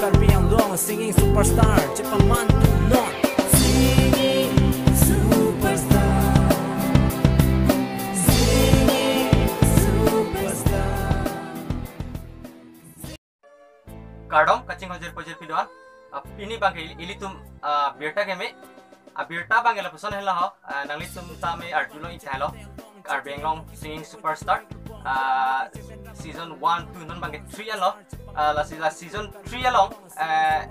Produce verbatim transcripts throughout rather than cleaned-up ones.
Karbi Anglong singing superstar, chepamantu non. Singing superstar, singing superstar. Kardom kachinghon jirpo jirpi do-an. Ah, pini abangke ili-, ilitum, ah, birta keme. Abirta abangke lapuson henlo ho. Ah, nanglitum tame arjulong ik tahai lo. Karbi Anglong singing superstar. Ah, season one, two non abangke three anlo. Ah, lasi la season three along, eh,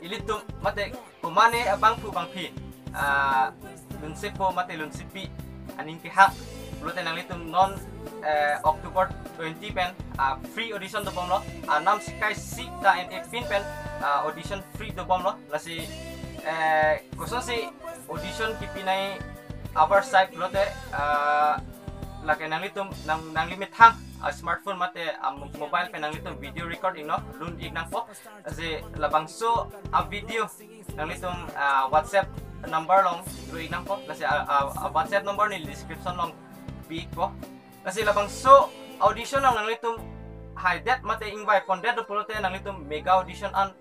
ilitum mate komane abangphu abangphi, ah, lunsepo mate lunsepi aning kehang pulote nanglitum non, eh, October twenty pen, ah, free audition dobomlo. Anam sikaisi ta en-e pin pen, ah, audition free dobomlo. Lasi, eh, kosonsi audition kipinai avarsai pulote, ah, lake nanglitum nang, nanglimethang, ah, smartphone mate, ah, mo-, mobile pen nanglitum video record iknon, lun ik nangpo. Lasi labangso avideo nanglitum, ah, WhatsApp number along ru ik nangpo. Lasi, ah, ah, ah, WhatsApp number neli description along pi ikpo. Lasi labangso audition along nanglitum haidet mate ingvai pondet do pulote nanglitum mega audition an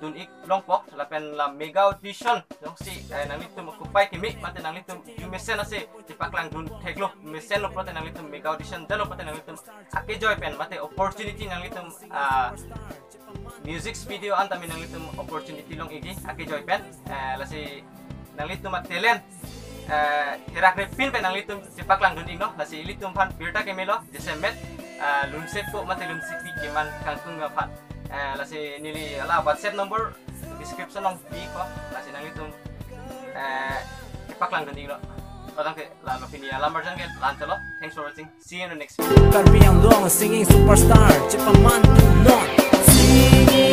dun ik longpo. Lapen la mega audition jongsi, eh, nanglitum akupai keme mate nanglitum ju mesen ase chepaklang dun theklo, mesen lo pulote nanglitum mega audition detlo pulote nanglitum akejoi pen mate opportunity nanglitum, ah, music video an tame nanglitum opportunity long ikji akejoi pen. Eh, lasi nanglitum a-talent, eh, herak repin pen nanglitum chepaklang dun iknon. Lasi ilitum aphan birta keme lo, jasemet, eh, lunsepo mate lunsepi keman kangtung aphan. Eh, lasi neli la WhatsApp number description along pi ikpo. Lasi nanglitum, eh, chepaklang dun iknon. Odang ke la lo pini alam arjan ke la-an chalo. Thanks for watching. See you in the next video. Karbi Anglong singing superstar, chepamantu non. Singing